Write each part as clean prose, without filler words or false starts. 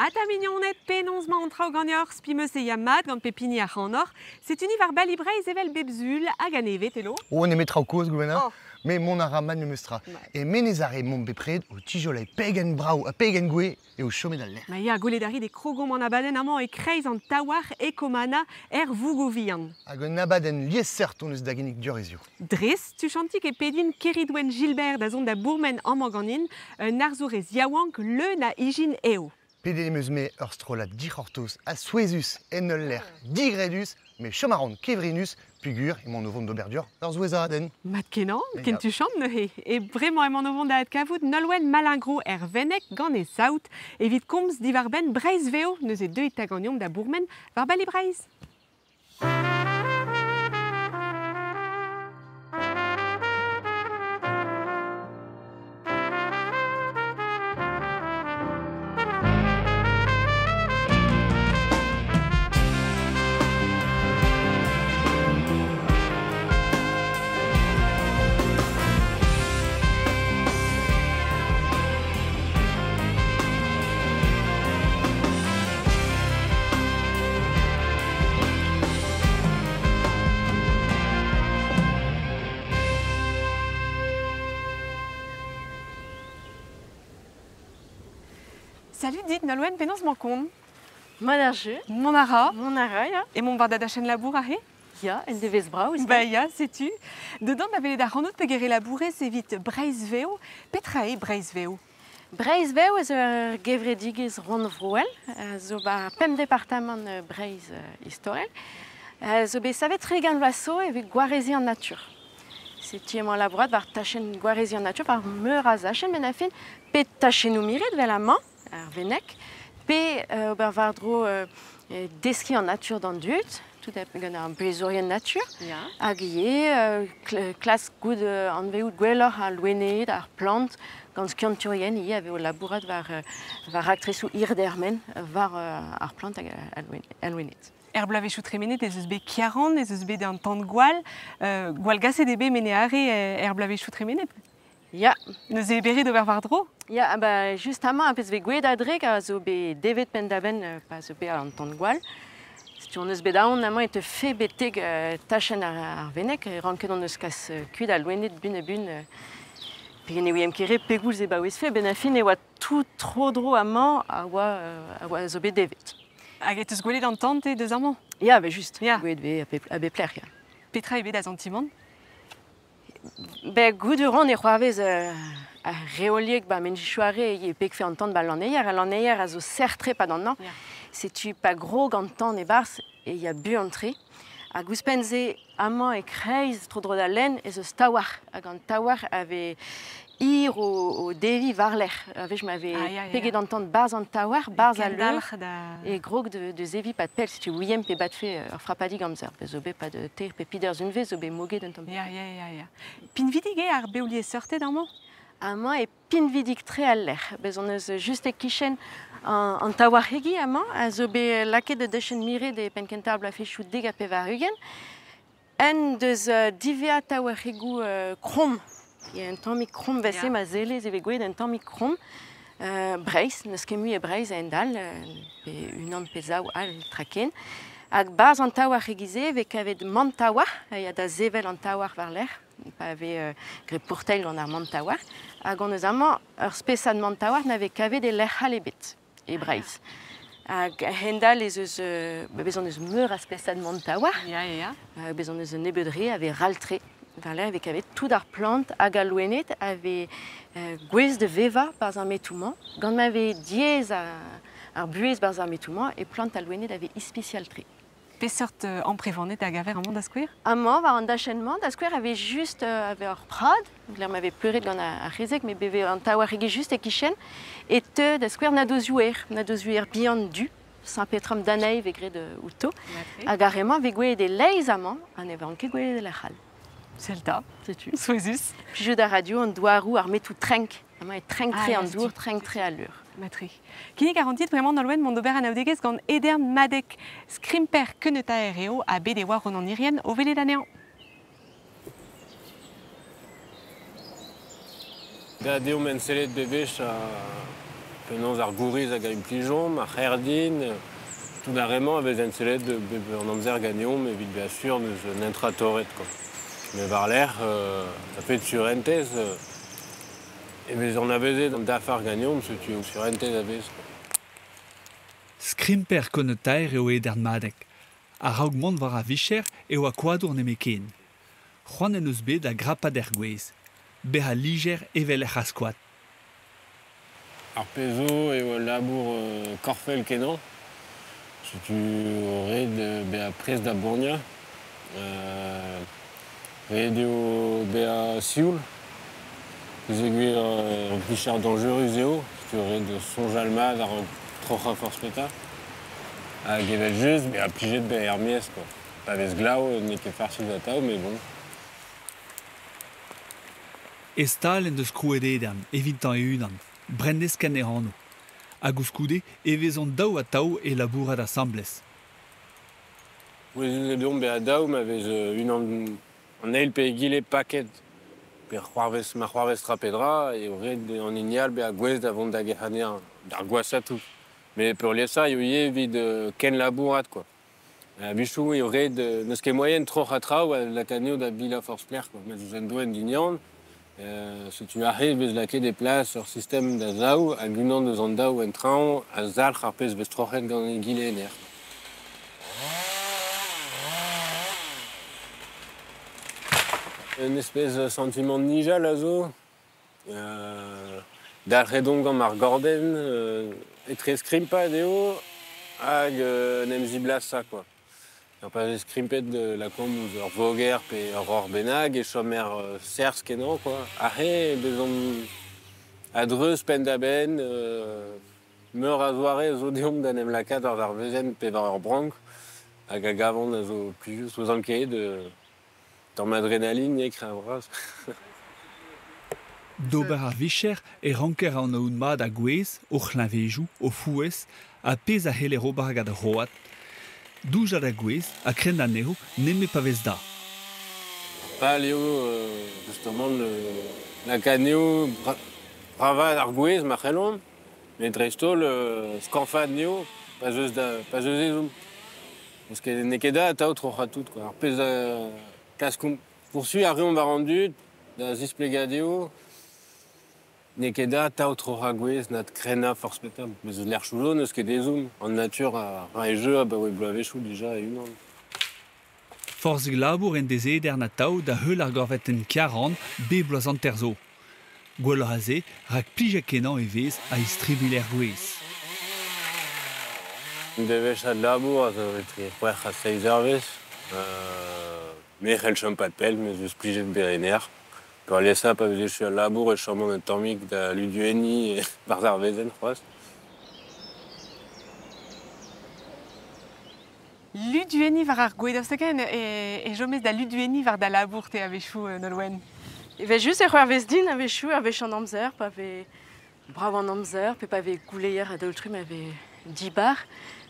Ata mignoned penaos ma an traoù ganeoc'h spi 'meus e ya mat gant pep hini ac'hanoc'h. Setu ni war Bali Breizh evel bep sul hag a-nevez, Telo. O, nemet traoù kozh, Gwenna. Oh. Me mont a ra mat memes tra. Mat. E Menez Are mont bepred o tijolai pegen brav ha pegen gouez eo chomet al lec'h. Ma ya, gwelet a rit e krogomp an abadenn amañ e-kreiz an taouarc'h e Komana er Vougovihan. Hag un abadenn liesseurt hon eus da ginnig deoc'h hiziv. Dres, tuchantik e pedin Keridwen Gilbert da zont da bourmen amañ ganin, un arzourez yaouank leun a ijin eo. Pedet em eus-me ur strollad dic'hortoz ha souezhus en ul lec'h digredus, met chom a ran kevrinus peogwir emaon o vont d'ober deoc'h ur souezhadenn. Mat-kenañ, Ya. ken tuchant neuze. E bremañ emaon o vont da adkavout Nolwenn Malingreau er Venneg gant e saout evit komz diwar-benn Breizh vev neuze deuit 'ta ganeomp da bourmen war Bali Breizh. Salut dit, Nolwenn, penaos 'mañ kont? Mat ar jeu. Mont a ra. Mont a ra, ya. Emaomp war da dachenn labour aze? Ya, en devezh brav. Ba ya, setu. Dedans da welet ac'hanout peger e labourez evit Breizh Vev. Petra eo Breizh Vev? Breizh Vev ez ur gevredigezh rannvroel zo ba pemp departamant Breizh istorel. Zo bet savet 30 vloaz zo evit gwareziñ an natur. Setu emañ labourat war tachenn gwareziñ an natur war meur a zachenn benn ar fin, pe tachennoù miret 'vel amañ, ar Venneg, pe ober war-dro deskiñ an natur d'an dud, tout gant ar bezourien natur, hag ivez klask goût anvezout gwelloc'h al loened, ar plant, gant skiantourien ivez a vez o labourat war raktresoù hirdermen war ar plant hag al loened. Er bloavezhioù tremenet ez eus bet Kiaran, ez eus bet an tan-gwall, gwallgaset eo bet Mene Are er bloavezhioù tremenet. Ya. Neuze eo bet ret ober war-dro? Ya, ba just amañ a pezh vez gwelet a-drek a zo bet devet penn-da-benn pa zo bet an tan-gwall. Setu hon eus bet aon amañ e teufe betek tachenn ar Venneg, ranket hon eus kas kuit al loened bun-ha-bun. Pegen e ouiemp ket re pegoulz e baouezfe, benn ar fin e oa tout tro-dro amañ a oa zo bet devet. Hag e teus gwelet an tan te deus amañ? Ya, ben just, Ya. gwelet vez a bep lec'h, ya. Petra eo bet da santimant? Ben, goût a ran e c'hoarvez ar reoliek ba menjioù-are e pegfe an tan ba lanneier. Al lanneier a zo serr-tre pad an hañv. Ya. Setu pa grog an tan e-barzh e ya buan-tre. Hag ouzhpenn-se, amañ e-kreiz tro-dro da lenn ez eus taouarc'h. Hag an taouarc'h a vez hir o deviñ war-lerc'h. A-wech ma vez peget an tan 'barzh an taouarc'h, 'barzh al leur, e grog da zeviñ pad pell. Setu ouiemp pe badfe ur frapadig amzer. Bez zo bet pad teir pe peder unvez zo bet moget un tamm. Ya, ya, ya, ya. Pinvidik eo ar bevliesseurted amañ? Amañ eo pinvidik-tre al lec'h. Bez hon eus just e-kichen an taouarc'hegi amañ, a zo bet lakaet da dachenn miret e penn-kentañ ar bloavezhioù 90. Un deus diwezhañ taouarc'hegoù kromm. Un tammig kromm 'vel-se ma sellez e vez gwelet un tammig kromm. Breizh, n'eus ket mui e Breizh a-hend-all, pe unan pe zaou all traken. Hag 'barzh an taouarc'hegi-se e vez kavet man-taouarc'h, a ya da sevel an taouarc'h war-lerc'h, pa vez graet pourteil gant ar man-taouarc'h. Hag hon eus amañ ur spesad man-taouarc'h na vez kavet e lec'h all ebet e Breizh. Hag a-hend-all ez eus, bez hon eus meur a spesad man-taouarc'h. Ya, ya, ya. Bez hon eus un nebeud re a vez ral-tre. War-lerc'h e vez kavet tout ar plant hag al loened a vez gouez da vevañ 'barzh ar metoù-mañ. Gant ma vez diaes ar buhez 'barzh ar metoù-mañ e plant al loened a vez ispisial-tre. Peseurt amprevaned a gaver amañ da skouer? Amañ, war an dachenn-mañ, da skouer, a vez just a vez ur prad, lec'h ma vez peuret gant ar c'hezeg, met bet vez an taouarc'hegi just e-kichen, e teu da skouer nadozioù-aer, nadozioù-aer bihan du, Saint-Pétrom d'Anei vez graet outo. Hag ar re-mañ vez gwelet e-leizh amañ, ha ne vezont ket gwelet e lec'h all. Sell 'ta, Setu. Souezhus. Plijout a ra dio an douaroù, ar metoù trenk. Amañ e trenk-tre an dour, trenk-tre al leur. Matre. Kinnig a ran dit bremañ Nolwenn mont d'ober anaoudegezh gant Edern Madeg, skrimper keunetaer eo ha bet e oa Ronan Hirrien o welet anezhañ. Da deomp ensellet bebech ha Penaos ar gouriz hag a implijomp, ar c'herdin, tout ar remañ a vez ensellet an amzer gagnomp evit bezañ sur neus un intratoret, quoi. Mais war l'air, a fet surentez, e vez an avezet an dafar gagnomp, setu surentez a vez, quoi. Skrimper konetaer eo Edern Madeg. A-raok mont war a vicher eo a koadour nemeken. C'hoant en eus bet da grapat er gwez. Bezañ lijer evel er c'haskoad. Ar pezo eo al labour korfel kenañ. Setu ret bezañ prest da bourniañ. Ret eo bezañ sioul. Peogwir ur vicher dañjerus eo. Setu ret soñjal mat ar troc'hañ forzh petra. Hag evel just, bezañ plijet bezañ er-maez, quoi. Pa vez glav, n'eo ket farsus atav, mais bon. E stal en deus krouet Edern, evitañ e-unan, Brendeskenn e anv. Hag ouzhkoude e vezont daou ha tav e labourat asambles. Pouezus eo deomp bezañ daou ma vez unan an eil pe egile paket pe c'hoarvez ma c'hoarvez tra pe dra eo ret an hini all bezañ gouest da vont da gerc'hat d'ar gwashañ tout. Mais peurliesañ eo ivez evit kenlabourat, quoi. A-wechoù eo ret n'eus ket moaien troc'h ha traoù a lakaat anezho da bilañ forzh pelec'h, quoi. Ma 'z eus un doenn dignan, setu aze vez lakaet e plas ur sistem da zaou hag unan eus an daou en traoñ a zalc'h ar pezh vez troc'het gant egile en aer. Un espèce de sentiment de nijal a zo. Dalc'het on gant ar gordenn, etre skrimpad eo hag en em ziblasañ, quoi. Ur pa vez skrimpet lakaomp ouzh ur voger pe ur roc'h bennak e chom er serzh kenañ, quoi. Aze bezomp a-dreuz penn-da-benn, meur a zoare zo deomp d'en em lakaat war ar vezenn pe war ur brank hag a gavan a zo plijus ouzh ket tamm adrenaline eo kreñv bras. D'ober ar vicher e ranker an aoun mat a gwez, o c'hleñvejoù, o fouez, ha pezh a c'heller ober gant ar road. Doujañ da gwez ha krenn anezho nemet pa vez da. Pal eo, justement, lakaat anezho bravaat ar gwez ma c'hellont, met dreist-holl skañfaat anezho pa 'z eus ezhomm. Parce que n'eo ket da atav troc'hañ tout, quoi. Ar pezh a klaskomp poursuiñ a reomp war an dud da zisplegañ dezho n'eo ket da atav troc'hañ gwez na krennañ forzh petra. Met eus lec'h zo n'eus ket ezhomm. An natur a ra e jeu abaoe bloavezhioù dija e-unan. Forzhig labour en dez Edern atav da heul ar gorvetenn Kiaran bep bloaz hanter zo. Gwelloc'h a se rak plijet kenañ e vez a-istribilh er gwez. Un devezh labour a zo etre c'hwec'h ha seizh eurvezh. Me c'hell chom pad pell, me 'z eus plijet bezañ en aer. Peurliesañ pa vez echu al labour e choman un tammig da luduenniñ barzh ar vezenn c'hoazh. Luduenniñ war ar gwez, daoust hag-eñ e chomez da luduenniñ war da labour te a-wechoù, Nolwenn? Evel just e c'hoarvez din a-wechoù ar wech an amzer, pa vez brav an amzer, pe pa vez gouleier a-daol-trumm a vez dibar,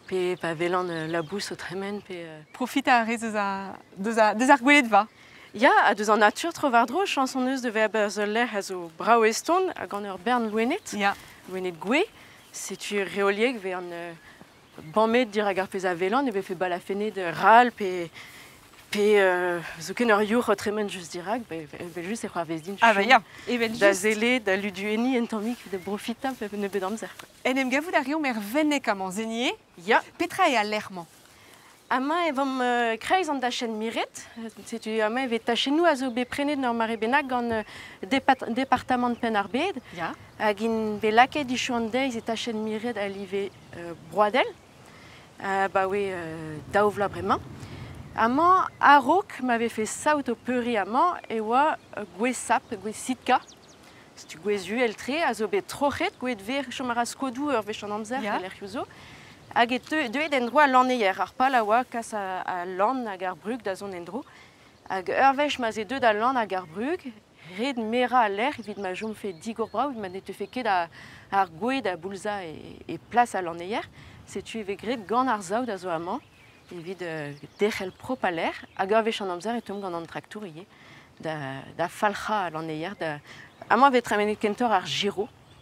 pe pa welan labous o tremen, pe... Profitañ a rez eus ar gweledva? Ya, ha deus an natur tro-war-dro, chañs hon eus da vezañ berzh ul lec'h a zo brav eston hag gant ur bern loened, Ya. Loened gouez. Setu reoliek vez an bammet dirak ar pezh a welan, e vefe balafenned ral pe zoken ur yourc'h o tremen just dirak, evel just e c'hoarvez din Ah bah ya, evel da just. sellet, da luduenniñ un tammig, da brofitañ pe nebeut amzer. En em gavout a reomp er Venneg amañ, Zenier. Ya. Petra eo al lec'h-mañ? Amañ e vomp kreiz an dachenn miret. Setu amañ e vez tachennoù a zo bet prenet ur mare bennak gant departamant Penn-ar-Bed. Ya. Hag int bet lakaet ichou an deiz e tachenn miret a live broadel. Ba oe daou vloaz bremañ. Amañ a-raok ma vefe saout o peuriñ amañ e oa gwez sap, gwez sitka. Setu gwez uhel-tre a zo bet troc'het, gwez ver chom a ra skodoù ur wech an amzer Ya. e lec'hioù zo. Hag e deuet en-dro al lanneier. Ar pal a oa kas a lann hag ar brug da zont en-dro. Hag ur wech ma 'z eo deuet al lann hag ar brug, ret merañ al lec'h evit ma chomfe digor brav, evit ma ne teufe ket ar gwez da boulzañ e plas al lanneier. Setu e vez graet gant ar saout a zo amañ evit derc'hel prop al lec'h. Hag ur wech an amzer e teuomp gant an traktour ivez da falc'hañ al lanneier. Amañ e vez tremenet kentoc'h ar giro.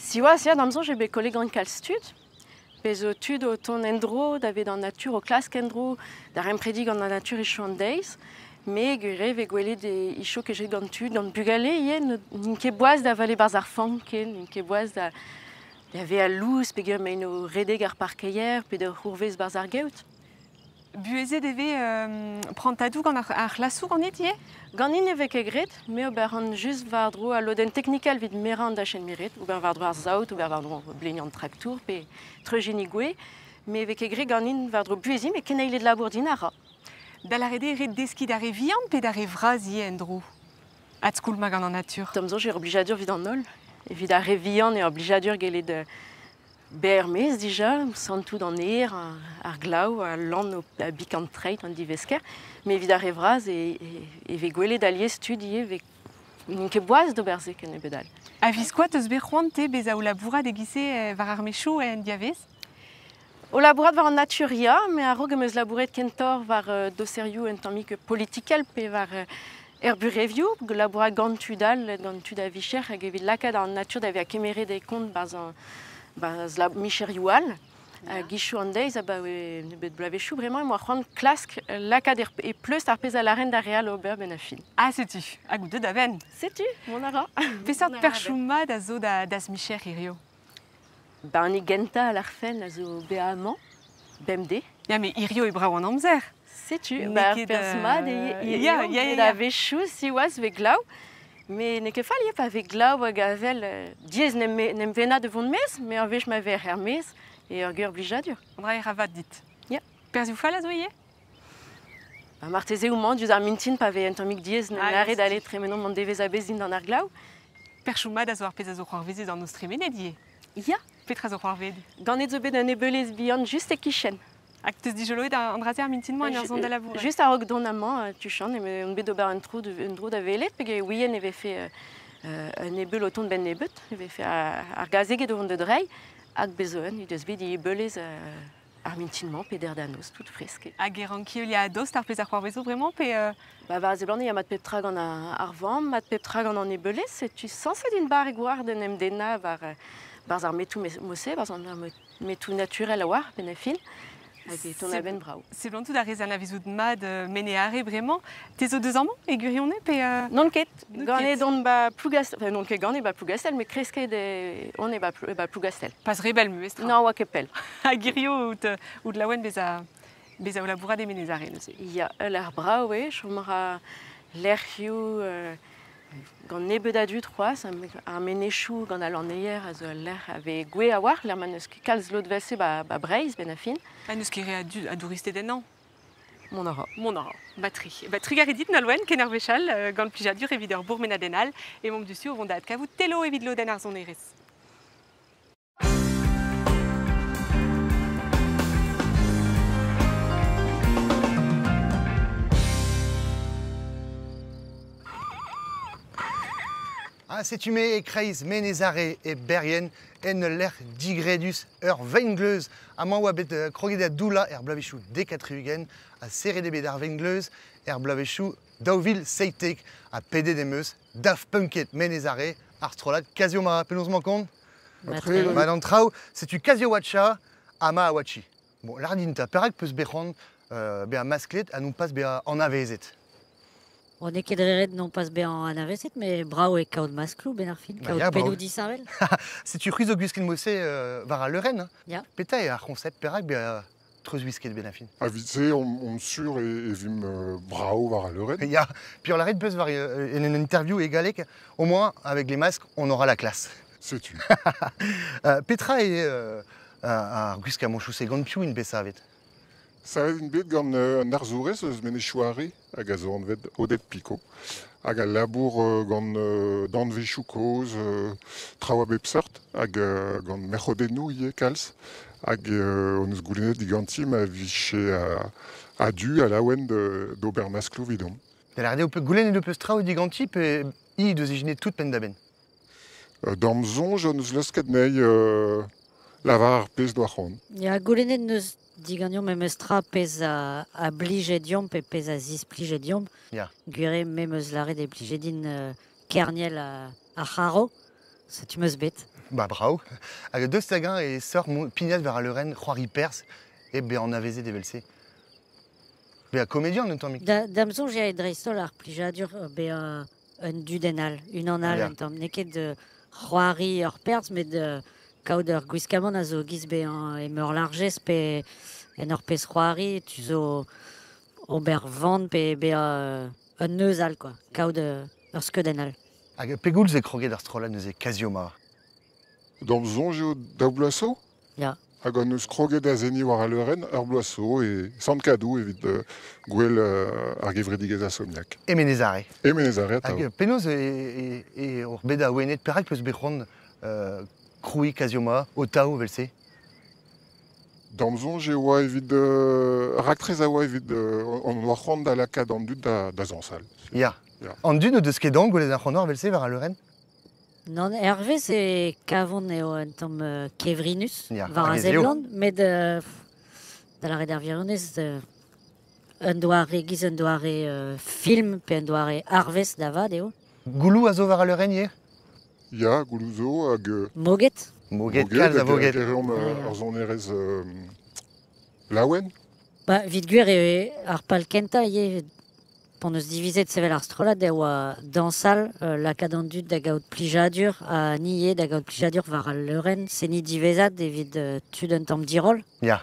Siwazh, ya, d'am soñj eo bet kollet gant kalz tud. Bez zo tud o tont en-dro, da vet an natur o klask en-dro, da remprediñ gant an natur e an deiz. Me gwir eo vez gwelet e icho kejet gant tud, gant bugale ivez, n'int ket boaz da vale barzh ar fank ken, n'int ket boaz da vezañ lous peogwir emaint o redek ar parkeier pe da c'hourvez barzh ar geot. Buhezet e vez prantadoù gant ar c'hlasoù ganit ivez? Ganin ne vez ket graet, me ober an just war-dro al lodenn teknikel evit merañ an dachenn miret, ober war-dro ar saout, ober war-dro bleniañ an traktour pe treujenniñ gwez. Me vez ket graet ganin war-dro buheziñ, met keneiled labour din a ra. Da lâret eo ret deskiñ d'ar re vihan pe d'ar re vras ivez en-dro? Adskoulmañ gant an natur. D'am soñj eo ur blijadur evit an holl. Evit ar re vihan eo ur blijadur gellet bezañ er-maez dija, santout an aer, ar glav, al lann o bik an treid, an divesker. Met evit ar re vras e vez gwelet alies tud ivez, n'int ket boaz d'ober se kennebeut all. A-viskoazh 'teus bet c'hoant te bezañ o labourat e-giz-se war ar mechoù en diavez? O labourat war an natur ya, met a-raok em eus labouret kentoc'h war doserioù un tammig politikel pe war er burevioù, labourat gant tud all, gant tud a-vicher hag evit lakaat an natur da vezañ kemeret e kont barzh la micherioù all. Hag hiziv an deiz, abaoe nebeut bloavezhioù bremañ, em boa c'hoant klask lakaat e pleustr ar pezh a lâren d'ar re all ober benn ar fin. Ah, setu, hag out deut a-benn. Setu, mont a ra. Peseurt perchoù mat a zo da'z micher hiziv? Ba an gentañ a lârfen a zo bezañ amañ, bemdez. Ya, met hiziv eo brav an amzer. Setu, ba ar perzh mat eo ya, ya, ya. A-wechoù, siwazh, vez glav. Met n'eo ket fall ivez pa vez glav hag avel diaes n'em vennañ da vont maez, met ur wech ma vez er-maez eo ur gwir blijadur. An dra e ra vat dit. Ya. Perzhioù fall a zo ivez? Ba marteze homañ diouzh ar mintin pa vez un tammig diaes n'em lâret d'aller tremenomp an devezh a-bezh dindan ar glav. Perzhioù mat a zo ar pezh a zo c'hoarvezet an noz tremenet ivez. Ya. Petra zo c'hoarvezet? Ganet zo bet un ebeulez bihan just e-kichen. Hag teus dijoloet an dra-se ar mintin-mañ en ur zont da labourat? Just a-raok dont amañ, tuchant, on bet d'ober un dro da welet, peogwir e ouien e vefe un ebeul o tont benn nebeut, e vefe ar gazeged o vont da dreiñ, hag bez zo un, he deus bet he ebeulez ar mintin-mañ, peder da noz, tout fresk. Hag e ranki heuliañ a-dost ar pezh a c'hoarvezo bremañ, pe... Ba war a seblant eo mat pep tra gant ar vamm, mat pep tra gant an ebeulez, setu sañset int barrek war d'en em dennañ war barzh ar metoù mose, barzh an metoù naturel a-walc'h, benn ar fin. Hag e tont a-benn brav. Seblantout a rez anavezout mat Mene-Are bremañ. Te zo deus amañ e gwirionez pe... N'on ket. Ganet on ba Plougastel. Enfin, n'on ket ganet ba Plougastel, met kresket on e ba Plougastel. Pas re bell memestra. Non, oa ket pell. Hag hirio out, out laouen bezañ bezañ o labourat e Menez-Are neuze. Ya, ul lec'h brav eo, chom a ra lec'hioù gant nebeut a dud c'hoazh, ar menezioù gant al lanneier a zo ul lec'h a vez gouez a-walc'h, lec'h ma n'eus ket kalz lod vel-se ba, ba Breizh benn ar fin. Ha n'eus ket re a dud a douristed ennañ? Mont a ra. Mont a ra. Batri. Ba trugarez dit Nolwenn, ken ar wech all, gant plijadur evit ur bourmenadenn all, emaomp diouzhtu o vont da adkavout Telo evit lodenn ar sonerezh. Ha setu me e-kreiz Menez-Are e Berrien, en ul lec'h digredus, ur vengleuz. Amañ oa bet kroget da doullañ er bloavezhioù 70 ha serret eo bet ar vengleuz er bloavezhioù 2017 ha pedet em eus Daft Punked Menez-Are, ar strollad Casio ma penaos 'mañ kont? Mat an traoù, setu Casio Watcha ha ma Awachi. Bon, lâr din 'ta, perak 'peus bet c'hoant bezañ masklet ha non pas bezañ anavezet? On n'eo ket dre ret non pas bezañ anavezet, met brav eo kaout maskloù benn ar fin, Ba kaout ya, brav. pennoù disheñvel. Setu c'hwi zo gwisket mod-se war al leurenn. Hein. Ya. Petra eo ar c'honsept perak bezañ treuzwisket benn ar fin? A-vit-se, on sur e vimp brav war al leurenn. Ya, puis on l'arrête peus war en une interview e galleg, au moins avec les masques, on aura la classe. Setu. Petra eo ar gwiskamanchoù-se gant piv int bet savet? Savet int bet gant un arzourez eus Menez-Chouare hag a zo anvet Odette Picot hag a labour gant danvezioù kozh, traoù a bep seurt hag gant merc'hodennoù ivez kalz hag hon eus goulennet diganti ma vije a-du ha laouen d'ober maskloù evidomp. Da lâret eo goulennet ho peus traoù diganti pe hi deus ijinet tout penn-da-benn? D'am soñj hon eus leusket anezhi lavar ar pezh doa c'hoant. Ya, goulennet neus diganeomp memes tra pezh a blije deomp pe pezh a zisplije deomp. Ya. Gwir eo me 'm eus lâret e blije din kerniel ar c'harv, setu 'm eus bet. Ba brao. Hag deus hag-eñ e seurt pignat war al leurenn c'hoari perzh e bezañ anavezet evel-se. Bezañ komedian un tammig. Da, da'm soñj eo dreist-holl ar plijadur bezañ un dudenn all, unan all un tamm. N'eo ket c'hoari ur perzh, met kaout ur gwiskamant a zo giz bezañ e meurlarjez pe en ur pezh c'hoari, tu zo ober van pe bezañ un neuz all, quoi. Kaout ur skeudenn all. Hag pegoulz eo kroget ar strollad neuze Kazioma? D'am soñj eo daou bloaz zo. Ya. Hag on eus kroget da seniñ war al leurenn ur bloaz zo e Sant-Kadou evit gwel ar gevredigezh Asomniac. E Menez-Are. E Menez-Are atav. Hag penaos e oc'h bet awenet? Perak peus bet c'hoant krouiñ Kazioma ho taou evel-se? D'am soñj e oa evit raktres a oa evit on oa c'hoant da lakaat an dud da zañsal. Ya. Ya. An dud n'o deus ket aon gwelet ar c'honor evel-se war al leurenn? Nann, hervez e kavont eo un tamm kevrinus Ya, war a hag ez eo. seblant, met da lâret ar wirionez, un doare giz un doare film pe un doare arvest da vat eo. Gouloù a zo war al leurenn ivez? Ya, gouloù zo hag... Moged. Moged, kalz a hag voged. e reomp Ya. ur sonerezh laouen. Ba, evit gwir eo ar pal kentañ ivez, p'on eus divizet sevel ar strollad e oa dañsal, lakaat an dud da gaout plijadur, ha ni ivez da gaout plijadur war al leurenn, seniñ diwezhat evit tud un tamm diroll. Ya.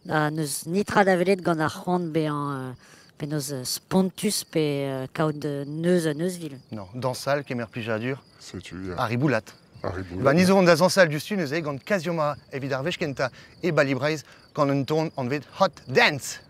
Ha n'eus netra da welet gant ar c'hoant bezañ penaos spontus pe kaout neuz un euzhvil. Non, dañsal, kemer plijadur. Setu, ya. Ar riboulat. Ar riboulat. Ba, ni zo vont da zañsal diouzhtu neuze gant Kazioma evit ar wech kentañ e Bali Breizh gant un ton anvet Hot Dance.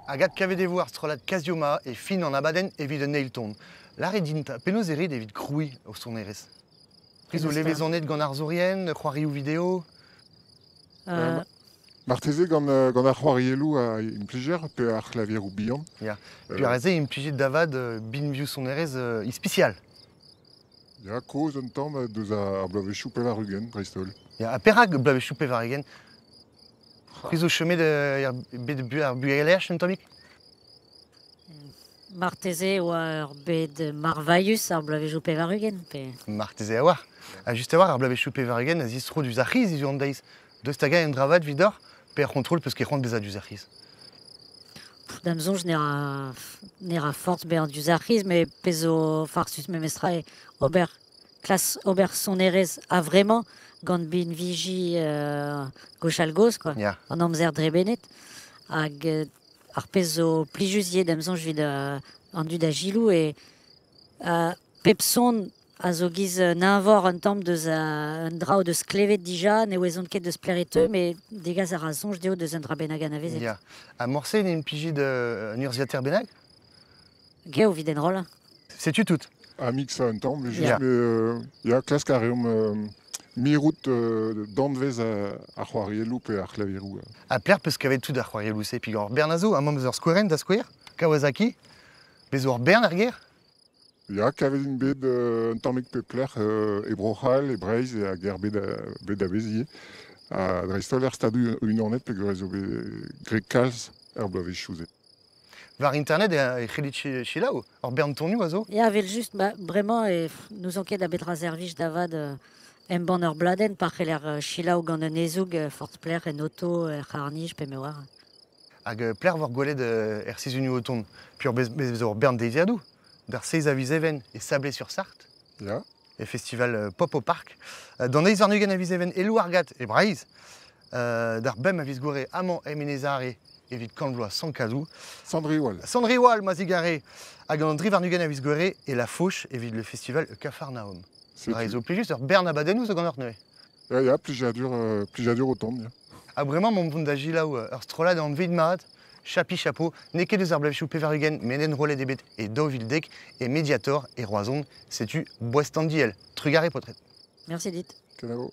Hag kavet e vo ar strollad Kasioma e fin an abadenn evit un eil ton. Lâret din 'ta, penaos e rit evit krouiñ ho sonerezh? C'hwi zo levezonet gant arzourien, c'hoarioù video? Marteze gant gant ar c'hoarielloù a implijer pe ar c'hlavieroù bihan. Ya. Puis ar re-se implijit da vat binvioù sonerezh ispisial. Ya, kozh un tamm deus ar bloavezhioù 80 dreist-holl. Ya, ha perak bloavezhioù 80? C'hwi zo chomet er bed ar bugelerch un tammig? Marteze e oa ur bed marvailhus ar bloavezhioù 80 pe... Marteze a-walc'h. Ha just a-walc'h ar bloavezhioù 80 a zistro diouzh ar c'hiz hiziv an deiz. Deus hag-eñ un dra vat evidoc'h pe ar c'hontrol peus ket c'hoant bezañ diouzh ar c'hiz? Da'm soñj ne ra forzh bezañ diouzh ar c'hiz, met pezh zo farsus memestra eo ober klas ober sonerezh a-vremañ gant binviji gwechall-gozh quoi. Ya. An amzer dremenet. Hag ar pezh zo plijus ivez da'm soñj evit an dud a giloù eo pep son a zo giz un eñvor un tamm deus un dra o deus klevet dija, ne ouezont ket deus pelec'h e teu, met degas a ra soñj dezho deus un dra bennak anavezet. Ya. Ha morse ne implijit un urzhiataer bennak? Geo evit enrollañ. Setu tout. Ha mixañ un tamm, just Ya. mais ya, klask a reomp mirout danvez ar c'hoarielloù pe ar c'hlavieroù. Ha pelec'h peus kavet tout ar c'hoarielloù-se? Peogwir ur bern a zo, amañ eus ur skouerenn da skouer, Kawasaki, bez zo ur bern er gêr? Ya, kavet int bet un tammig pep lec'h e Bro-C'hall, e Breizh hag er bed, bed a-bezh ivez. Ha dreist-holl er Stadoù-Unanet peogwir ez eo bet graet kalz er bloavezhioù-se. War internet e c'hellit selaou, ur bern tonioù a zo? Ya, evel-just, ba, bremañ e n'ouzon ket da betra servij da vat embann ur bladenn pa c'heller selaou gant un hezoug forzh pelec'h en oto, er c'harr-nij pe me oar. Hag pelec'h vor gwelet er sizhunioù o tont? Peogwir bez zo ur bern deiziadoù, d'ar 6 a viz Even e Sablé-sur-Sarthe. Ya. E festival Pop au Parc. D'an 28 a viz Even e Louargat e Breizh. D'ar bemp a viz Gouere amañ e Menez-Are evit kant vloaz Sant-Kadou. Sandriwal. Sandriwal, ma zigare. Hag an 23 a viz Gouere e La Fauche evit le festival Cafarnaum. Setu. Zo plijus ur bern abadennoù zo ganeoc'h neuze. Ya, ya, plijadur o tont, ya. Ha bremañ m'omp vont da gilaou ur strollad anvet mat, Chapi Chapeau, n'eo ket eus ar bloavezhioù 80 met enrollet eo bet e 2010 e Mediator e Roazhon, setu boest an diell. Trugarez paotred. Merci dit. Kenavo.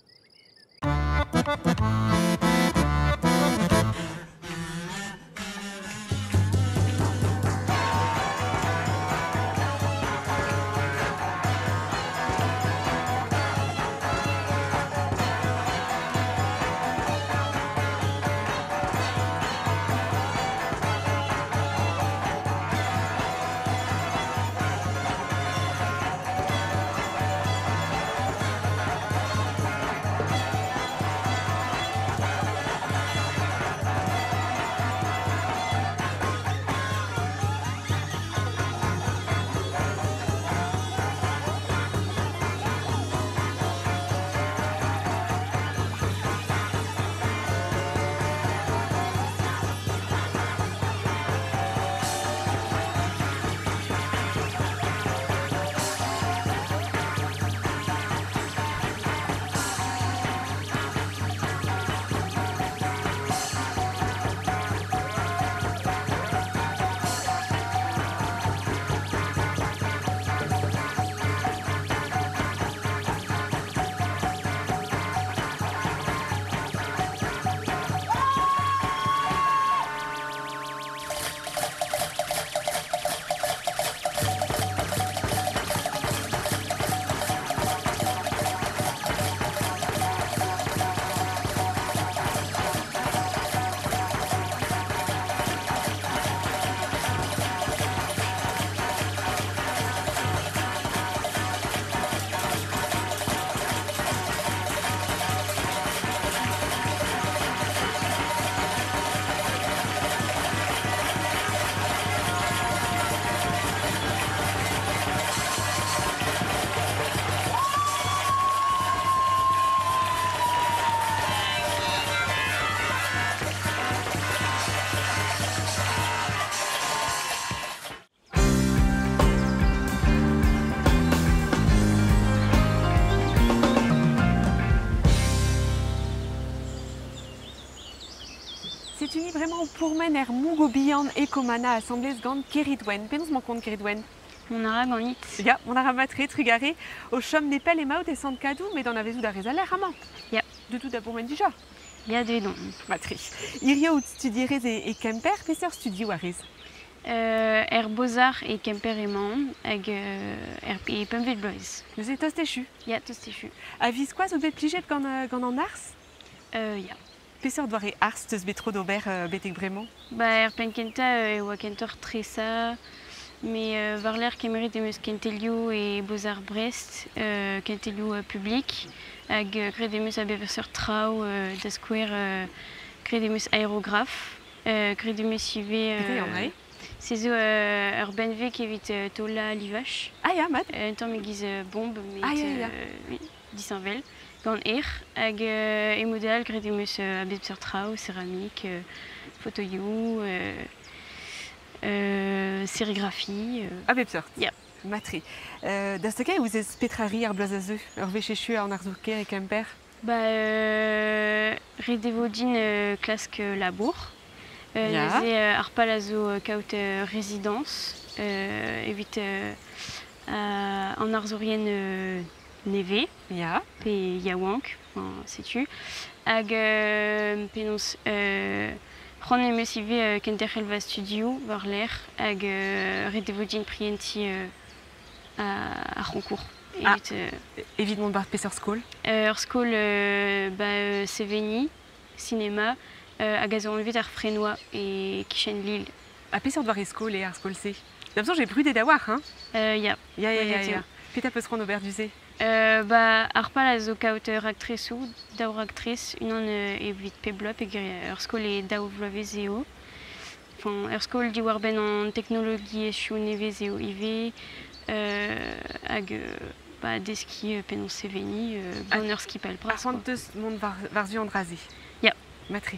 Setu ni bremañ o pourmen er Mougo bihan e Komana asambles gant Keridwen. Penaos 'mañ kont Keridwen? Mont a ra ganit. Ya, mont a ra mat-tre, trugarez. O chom nepell emaout e Sant-Kadou, met anavezout a rez al lec'h amañ. Ya. Deuet out da bourmen dija. Ya, deuet on. Mat-tre. Hirio out studierez e Kemper. Peseurt studioù a rez? Er Beaux-Arts e Kemper emaon hag er e pempvet bloaz. Neuze tost echu? Ya, tost echu. A-viskoazh out bet plijet gant, gant an arz? Ya. Peseurt doare arz 'teus bet tro d'ober betek bremañ? Ba, er penn-kentañ e oa kentoc'h tresañ, met war-lerc'h kemeret em eus kentelioù e Beaux-Arts Brest, kentelioù publik, hag graet em eus a bep seurt traoù, da skouer graet em eus aerograf, graet em eus ivez... Petra eo an dra-se? Se zo ur benveg evit taolañ livaj. Ah ya, mat. Un tamm e-giz bomb, met ah, ya, ya. disheñvel. Gant erc'h hag e mod all graet em eus a bep seurt traoù, seramik, fotoioù, serigraphie. A bep seurt. Ya. Mat-tre. Da stagañ e ouzez petra 'ri ar bloaz a zeu, ur wech echu an arzoù-kaer e Kemper? Ba, ret e vo din klask labour. Neuze ar pal a zo kaout rezidañs evit an arzourien nevez pe yaouank, setu. Hag penaos c'hoant em eus ivez kenderc'hel va studioù war-lerc'h hag ret e vo din prientiñ ar c'honkour. Evit, evit mont war peseurt skol? Ur skol ba seveniñ, sinema, hag a zo anvet ar Frenois e-kichen Lille. Ha peseurt doare skol eo ar skol-se? D'am soñj eo brudet a-walc'h, hein? Ya. Ya. Petra 'peus c'hoant ober du-se? Ba, ar pal a zo kaout raktresoù, daou raktres, unan evit pep bloaz peogwir ur skol e daou vloavezh eo. Enfin, ur skol diwar-benn an teknologiezhioù nevez eo ivez, hag ba, deskiñ penaos seveniñ gant ur skipailh bras. Ar c'hoant 'teus mont war-zu an dra-se? Ya. Mat-tre.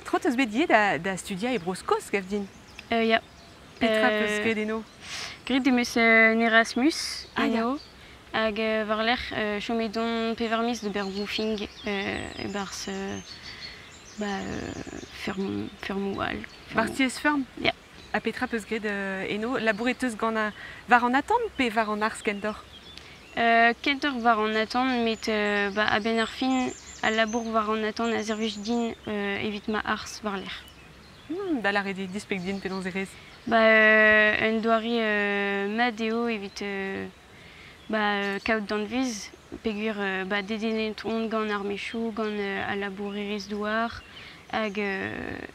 Tro 'teus bet ivez da studiañ e Bro-Skos, gav din? Ya. Petra 'peus graet eno? Graet em eus un Erasmus eno. Hag war-lerc'h chomet on pevar miz d'ober woofing e-barzh ba, feurmoù all. Barzh tiez-feurm? Ya. Ha petra 'peus graet eno? Labouret 'teus gant war an atant pe war an arz kentoc'h? Kentoc'h war an atant, met ba, a-benn ar fin, al labour war an atant a servij din evit ma arz war-lerc'h. Da lâret eo displeg din penaos e rez? Ba, un doare mat eo evit ba, kaout danvez, peogwir ba, dedennet on gant ar mechoù, gant al labourerezh-douar, hag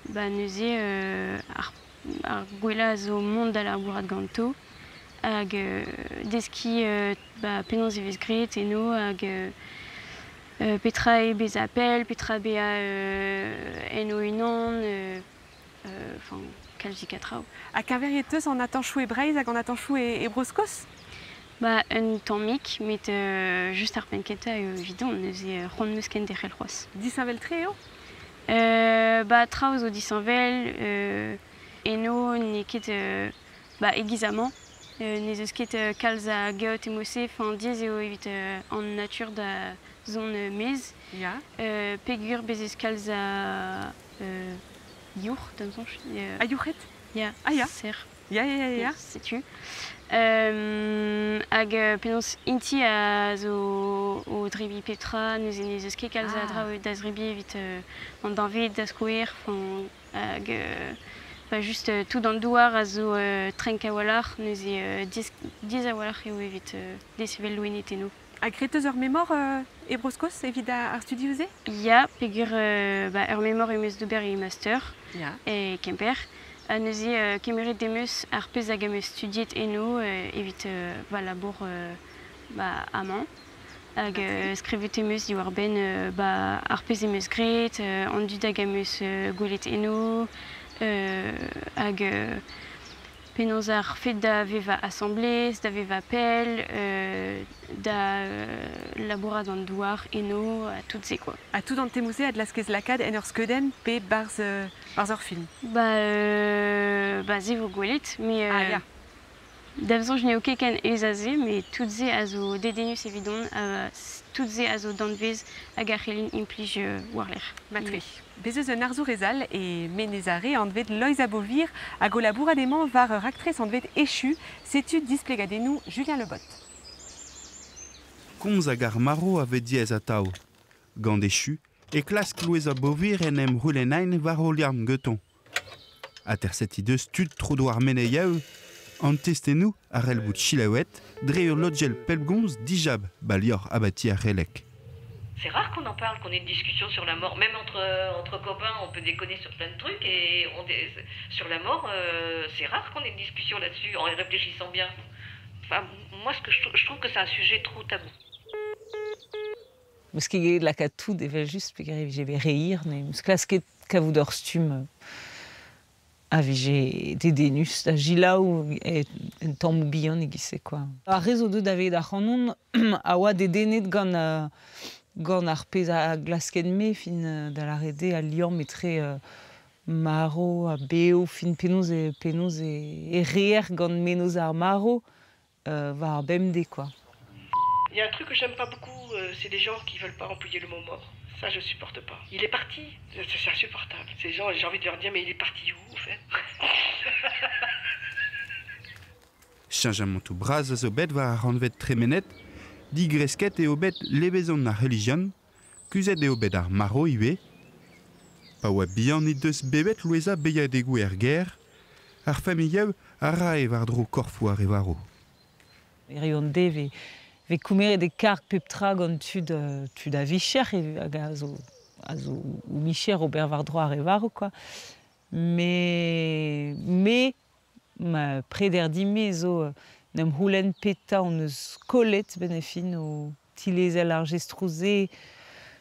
ba, neuze ar gwellañ a zo mont da labourat ganto, hag deskiñ ba, penaos e vez graet eno, hag petra eo bezañ pell, petra bezañ en o-unan, enfin, kalzik a traoù. Ha keñveriet 'teus an atañchoù e Breizh hag an atañchoù e Bro-Skos? Ba, un tammig, met just ar penn-kentañ eo evidon, neuze c'hoant 'm eus kenderc'hel c'hoazh. Disheñvel-tre eo? Ba, traoù zo disheñvel, eno n'eo ket ba, e-giz amañ, n'ez eus ket kalz a geot e mod-se, enfin, diaes eo evit an natur da zont maez. Ya. Peogwir bez' eus kalz a yourc'h, da'm soñj. A yourc'hed? Ya, ah, ya. Serr. Ya. Setu. Hag penaos int-i a zo o drebiñ petra, neuze n'ez eus ket kalz a draoù da zrebiñ evit an deñved da skouer, enfin, hag ba just tout an douar a zo trenk a-walc'h, neuze diaes a-walc'h eo evit desevel loened eno. Ha graet eus ur memor e Bro-Skos evit ar studioù-se? Ya, peogwir ba, ur memor em eus d'ober e master e Kemper. Ha neuze kemeret em eus ar pezh hag em eus studiet eno evit va labour ba, amañ. Hag skrivet em eus diwar-benn ba, ar pezh em eus graet, an dud hag em eus gwelet eno, hag penaos ar fed da vevañ asambles, da vevañ pell, da labourat an douar eno, ha tout se quoi. Ha tout an temoù-se a glaskez lakaat en ur skeudenn pe barzh ur film? Ba, se vo gwelet, met ah, ya. Da'm soñj n'eo ket ken aes a se, met tout se a zo dedennus evidon, ha tout se a zo danvez hag a c'hellin implij war-lerc'h. Mat-tre. Bez eus un arzourez all e Menez Are anvet Loeiza Beauvir hag o labourat emañ war ur raktres anvet Echu, setu displegadennoù Julien Le Bot. Komz ag ar marv a vez diaes atav. Gant Echu e klask Loeiza Beauvir en em c'houlennain war o liamm gantañ. Aterset he deus tud tro-dro ar Menez-Yaou, an testennoù a c'hell bout selaouet dre ur logell pellgomz dijab 'ba liorzh abati ar Releg. C'est rare qu'on en parle, qu'on ait une discussion sur la mort. Même entre, entre copains, on peut déconner sur plein de trucs. Et on, sur la mort, c'est rare qu'on ait une discussion là-dessus, en y réfléchissant bien. Enfin, moi, ce que je trouve que c'est un sujet trop tabou. Meus ket gellet lakaat tout evel-just peogwir e vije bet re hir, met 'meus klasket kavout ur stumm a vije dedennus da selaou un tamm bihan e-giz-se kwa. Ar re zo deuet da welet ac'hanon a oa dedennet gant gant ar pezh a glasken-me fin da lâret eo al liamm etre marv ha bev fin penaos e penaos e reer gant mennozh ar marv war ar bemdez kwa. Il y a un truc que j'aime pas beaucoup, c'est les gens qui veulent pas employer le mot mort. Ça, je supporte pas. Il est parti. C'est insupportable. Ces gens, j'ai envie de leur dire, mais il est parti où, au fait? Cheñchamantoù bras a zo bet war ar rannved tremenet, digresket eo bet levezon ar relijion, kuzhet eo bet ar marv ivez. Pa oa bihan he deus bevet Loueza beilhadegoù er gêr, ar familhoù a rae war-dro korfoù ar re varv. Hiziv an deiz e vez komeret e karg pep tra gant tud tud a vicher hag a zo a zo o micher ober war-dro ar re varv kwa. Met me ma preder din-me zo 'n em c'houlenn petra hon eus kollet 'benn ar fin o tilezel ar jestroù-se.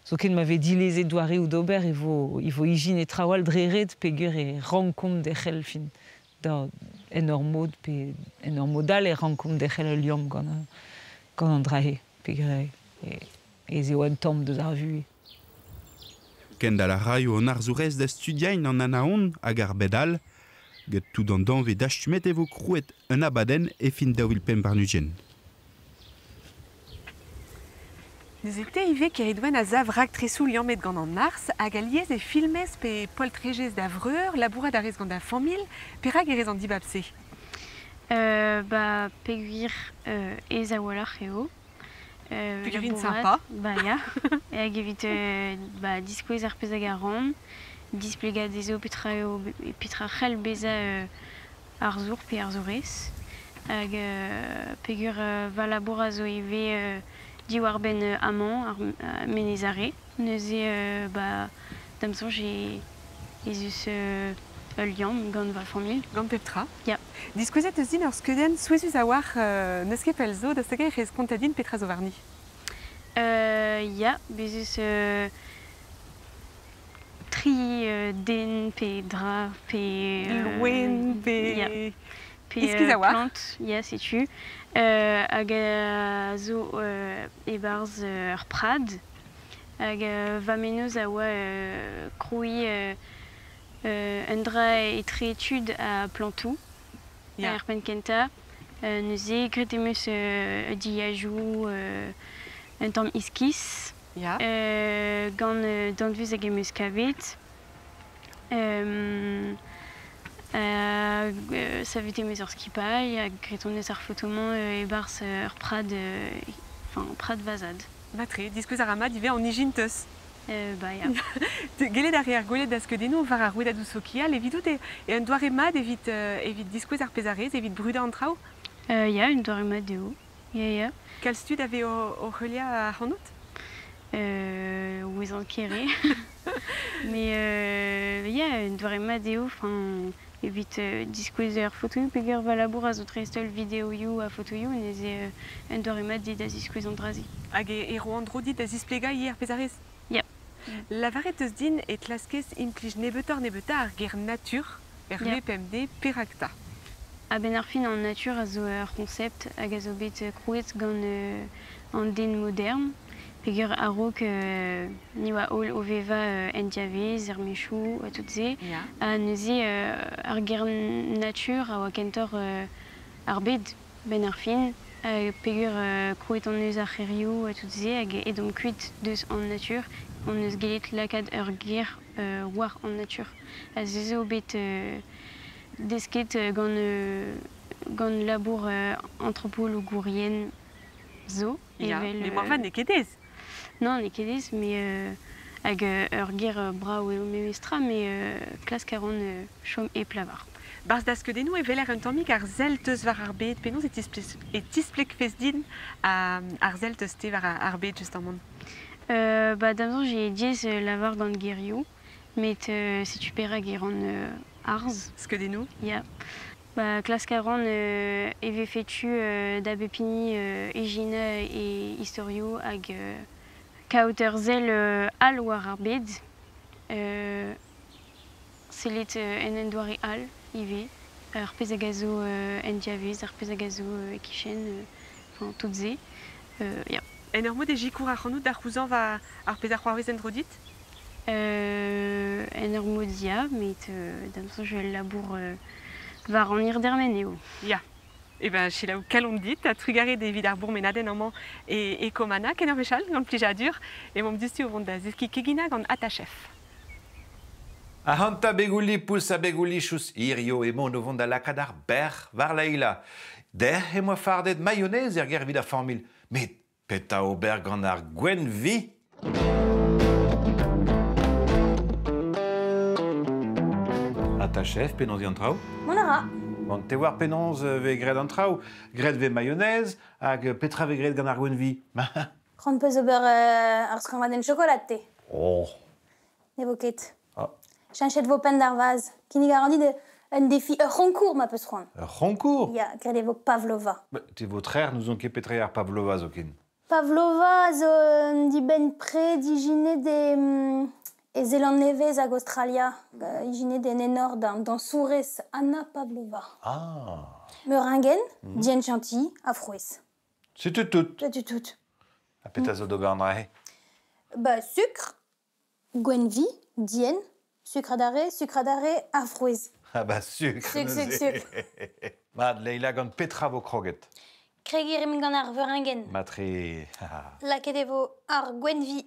Zoken ma vez dilezet doareoù d'ober e vo e vo ijinet traoù all dre ret peogwir e rankomp derc'hel fin da en ur mod pe en ur mod all e rankomp derc'hel ul liamm gant gant an dra-se peogwir ez eo un tamm deus ar vuhez. Kendal a raio an arzourez da studiañ an Anaon hag ar bed all. Get tout an danvez dastumet e vo krouet un abadenn e fin 2025. Neuze te ivez Keridwen a sav raktresoù liammet gant an arz hag alies e filmez pe poltrejez da vreur, labourat a rez gant da familh. Perak e rez an dibab-se? Ba peogwir aes a-walc'h eo. Peogwir int sympa. Ba ya. Hag evit ba, diskouez ar pezh a garan, displegañ dezho petra eo petra c'hell bezañ arzour pe arzourez. Hag peogwir va labour a zo ivez diwar-benn amañ, ar Menez Are. Neuze ba, da'm soñj ez eus ul liamm gant va familh. Gant pep tra. Ya. Diskouezet eus din ur skeudenn souezhus a-walc'h n'eus ket pell zo, daoust hag-eñ e rez kontañ din petra zo warni? Ya, bez' eus tri den pe dra pe... Loen pe... Ya. Pe Iskis a-walc'h. plant, ya, setu. Hag a zo e-barzh ur prad. Hag va mennozh a oa krouiñ un dra etre tud ha plantoù. Ya. Er penn kentañ. Neuze graet em eus dilhajoù un tamm iskis. Ya. Gant danvez hag em eus kavet. Savet em eus ur skipailh ha graet hon eus ar foto-mañ e-barzh ur prad, enfin prad vazad. Matre, diskouez a ra mat ivez an ijin 'teus. Ba ya. Gellet a reer gwelet da skeudennoù war ar rouedadoù sokial evidout e un doare mat evit evit diskouez ar pezh a rez, evit brudañ an traoù? Ya, un doare mat eo. Ya, ya. Kalz tud a vez o heuliañ ac'hanout? Ouezan ket re. Mais ya, un doare mat eo, enfin, evit diskouez ur fotoioù peogwir va labour a zo dreist-holl videoioù ha fotoioù, neuze un doare mat eo da ziskouez an dra-se. Hag e ro an dro dit da zisplegañ ivez ar pezh a rez? Ya. Lavaret eus din e klaskez implij nebeutoc'h-nebeutañ ar ger natur er VPMD, perak 'ta? A-benn ar fin an natur a zo ur c'honsept hag a zo bet krouet gant an den modern. Peogwir a-raok ni oa holl o vevañ en diavaez, er mechoù ha tout se. Ha neuze ar ger natur a oa kentoc'h ar bed 'benn ar fin. Peogwir krouet hon eus ar c'hêrioù ha tout se hag aet omp kuit deus an natur, hon eus gellet lakaat ur ger war an natur. A se zo bet desket gant, gant labour antropologourien zo. Ya, evel, met moarvat n'eo ket aes. Non, n'eo ket aes, met hag ur ger brav eo memestra, met klask a ran chom e plavar. Barzh da skeudennoù e weler un tammig ar sell teus war ar bed. Penaos e tisplegfes din ar sell teus te war ar bed justamant? Ba, d'am soñj eo diaes lavar gant gerioù, met setu perak e ran arz. Skeudennoù? Ya. Ba, klask a ran e vefe tu da bep hini ijinañ e istorioù hag kaout ur sell all war ar bed. Sellet en un doare all ivez, ar pezh hag a zo en diavez, ar pezh hag a zo e-kichen, enfin, tout se. Ya. En ur mod e sikour ac'hanout da c'houzañv ar pezh a c'hoarvez en-dro dit? En ur mod ya, met d'am soñj el labour war an hirdermen eo. Ya. E ben, selaou kalon dit, ha trugarez evit ar bourmenadenn amañ e Komana, ken ur wech all, gant plijadur, emaomp diouzhtu o vont da zeskiñ keginañ gant Attachef. Ahanta begouli pouls ha begouli chous hirio emaon o vont da lakaat ar bec'h war Leila. Dec'h emañ fardet mayonnaise er gêr evit ar familh. Met petra ober gant ar gwenn-vi? Attachef, penaos eo an traoù? Mont a ra. Bon, te oar penaos vez graet an traoù. Graet vez mayonnaise hag petra vez graet gant ar gwenn-vi? C'hoant peus ober ar skrañvadenn chokolad, te? Oh. Ne vo ket. Ah. Cheñchet vo penn d'ar vazh. Kinnig a ran dit un défi, ur c'honkour ma peus c'hoant. Ur c'honkour? Ya, graet e vo Pavlova. Ba, te vo trec'h, n'ouzon ket petra eo ar Pavlova zoken. Pavlova zo un dibenn-pred ijinet e Zeland-Nevez hag Aostralia. Ijinet en enor d'an dañsourez Anna Pavlova. Ah. Meurengenn, dien chantilly ha frouezh. Setu tout. Setu tout. Ha petra zo d'ober an dra-se? Ba, sukr, gwenn-vi, dien, sucre adarre, sucre adarre, ha frouezh. Ah ba sucre Sucre, sucre, neuze. sucre. Mat, Leila, gant petra vo kroget? Kregiñ a rimp gant ar veurengenn. Matre. Lakaet e vo ar gwenn-vi.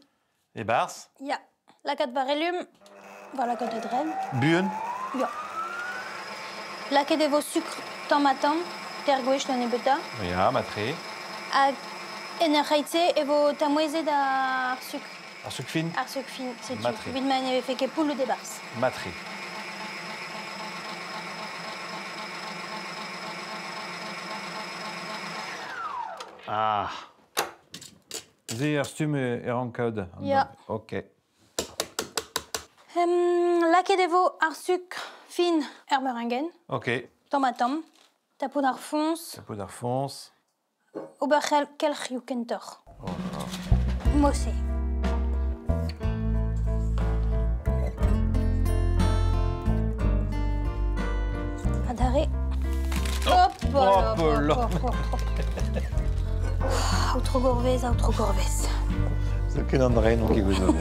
E-barzh? Ya. Lakaat war elum, war lakaat a-dreñv. Buan? Ya. Lakaet e vo sukr tamm-ha-tamm, teir gwech da nebeutañ. Ya, matre. Hag en ur c'heit-se e vo tamouezet ar sukr. Ar sukr fin? Ar sukr fin, setu. Matre. Evit ma ne vefe ket poulloù e-barzh. Matre. Ah. Se ar stumm e rank kaout. Ya. Ok. Lakaet e vo ar sukr fin er meurengenn. Ok. Tamm-ha-tamm. Tapout ar foñs. Tapout ar foñs. Ober kelc'hioù kentoc'h. Oh là. Mose. Adarre. Hop là, Hop là. hop, hop, hop, hop. Aotrou Gourvez, Aotrou Gourvez. Zo ket an dre n'on ket gouzout.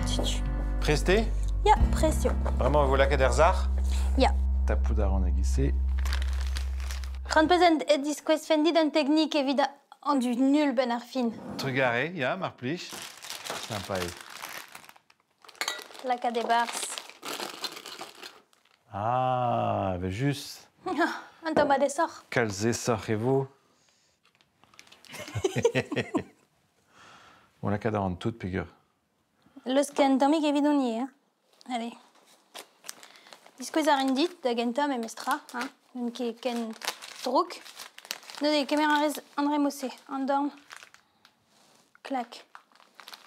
Setu. Prest eo? Ya, prest eo. Bremañ e vo lakaet er sac'h? Ya. Tapout a ran e-giz-se. C'hoant peus e diskouezfen dit un teknik evit an dud nul benn ar fin. Trugarez, ya, mar plij. Sympa eo. Lakaat e-barzh. Ah, evel-just. Un tamm aesoc'h. Kalz aesoc'h e vo. Bon, lakaat a ran tout peogwir. Leuskel un tammig evidon ivez. Hein. Allez. Diskouez a rin dit da gentañ memestra, hein. N'on ket ken drouk. Neuze kemer a rez André Mossé, an dorn. Klak.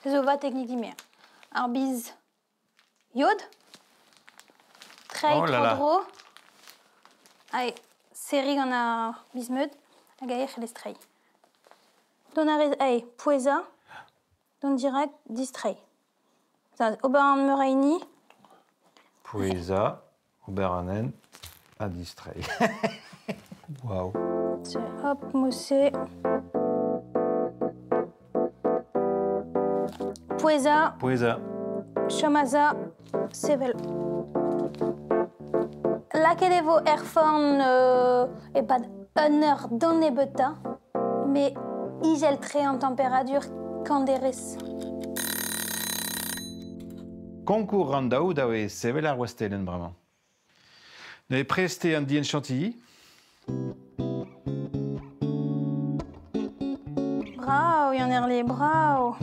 Se zo va teknik dimer. Ar biz yod. Treiñ Oh là là. tro-dro. Allez, serriñ gant ar biz-meud hag aer c'hellez treiñ. Dont a rez, allez, pouezañ. Dont dirak distreiñ. Ça, ober an meur a hini. Pouezañ, ober an hent, ha distreiñ. Waouh. Hop, Mossé. Pouezañ. Pouezañ. Chom a-za, sevel. Lakaet e vo er forn e-pad un eur d'an nebeutañ, met Izel tre an temperadur kanderez. Concours ran daou da oe sevel ar wastelen bremañ. Ne preste an dien chantilly. Brao, Yann Herle, brao.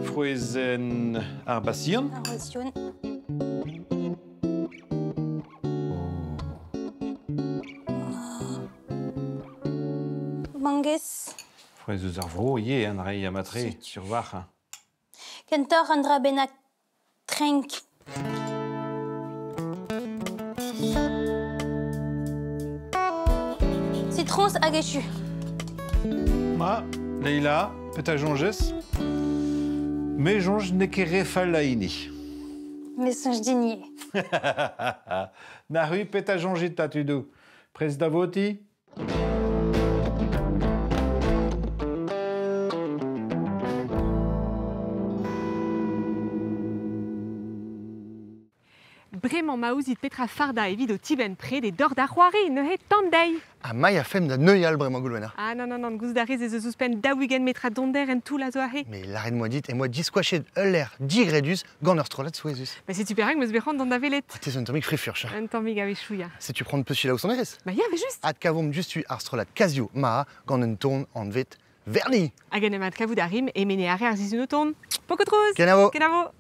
Frouezen ar basion. Ar basion. Mangez. Frouez eus ar vro, ye, an rei amatre, sur war. Kentoc'h an dra bennak trenk. Citrons hag echu. Ma, Leila, pet a jonjez? Me jonj ne ket re fall a hini. Me sonj din ivez. Na ru pet a jonjit ta tudou. Prest da voti? Bremañ ma ouzit petra farda evit o tibenn pred e dor da c'hoari, neuze tamm dezhi. Ha mai a fem da neuial bremañ Goulwena. Ah non, non, non, gouzout a rez ez eus ouzhpenn 40 metra donder en toull a zo aze. Mais lâret moa dit e moa diskoachet ul lec'h digredus gant ur strollad souezhus. Ba setu perak 'm eus bet c'hoant dont da welet. Ah, te zo un tammig frifurch. Un tammig a-wechoù, ya. Setu pront peus selaou sonerezh. Ba ya, evel-just. Adkavomp diouzhtu ar strollad Casio Maha gant un ton anvet Verni. Hag en em adkavout a rimp e mene arre ar sizhun o tont. Poko trouz! Kenavo! Kenavo!